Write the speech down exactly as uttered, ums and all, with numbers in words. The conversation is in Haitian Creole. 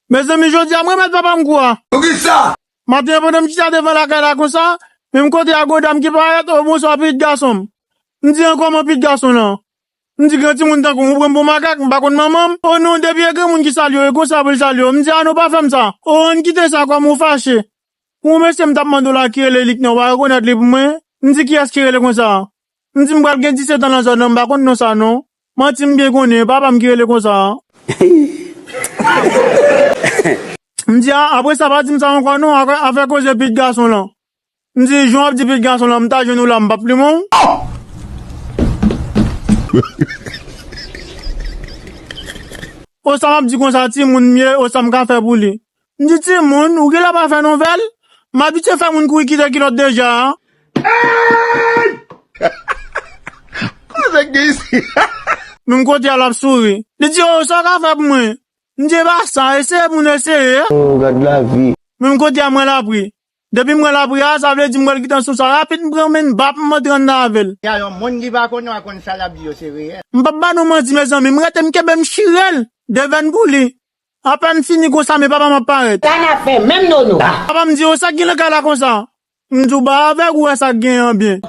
Mezanmi, jodi a m remèt papa m kou a. Poukisa? Maten an, pandan m chita devan lakay la konsa, menm kote a gon dam ki parèt, o bonswa, pitit gason m. M di, an kòman pitit gason lan? M di, gran timoun tankou m, ou pran m pou makak, m pa konn manman m. O non, depi e granmoun ki salye w, e konsa pou l salye w. M di, a non, pa fè m sa. O, ann kite sa, kòm ou fache. Gon mesye m t ap mande w la ki rele Liknan, w pa rekonèt li pou mwen? M di, kiyès ki rele konsa? M di, m pral gen disèt an nan zòn nan, m pa konn non sa non. Manti, m byen konnen, papa m ki rele konsa. M di, a, apre sa, pa di m sa ankò non, afè, afè koze pitit gason lan. M di, jan w ap di pitit gason lan, m ta jwenn ou la, m p ap limen w. O sa m ap di konsa, timoun m ye, o sa m ka fè pou li. M di, timoun, ou genlè pa fè nouvèl? M abitye fè moun kouri kite kilòt deja a. Koze k gen isi? Menm kote a l ap souri. Li di, o, sa w ka fè pou mwen? M di, e pa sa, eseye pou n eseye. Oh, gad lavi. Menm kote a m wè l ap ri. Depi m wè l ap ri a, sa vle di m wè l gentan sou sa rapid, m pran men n bap, m antre anndan avè l. Ya yon moun ki pa konnen w a konn sa l ap di yo se reyèl. M p ap ba nou manti, mezanmi, m rete m kenbe m chire l. Devèn pou li. Apèn fini konsa, men papa m ap parèt. Sa n ap fè menm nono. Papa m di, o, sa k gen lakay la konsa? M di w ba avèk ou wè sa k genyen an byen.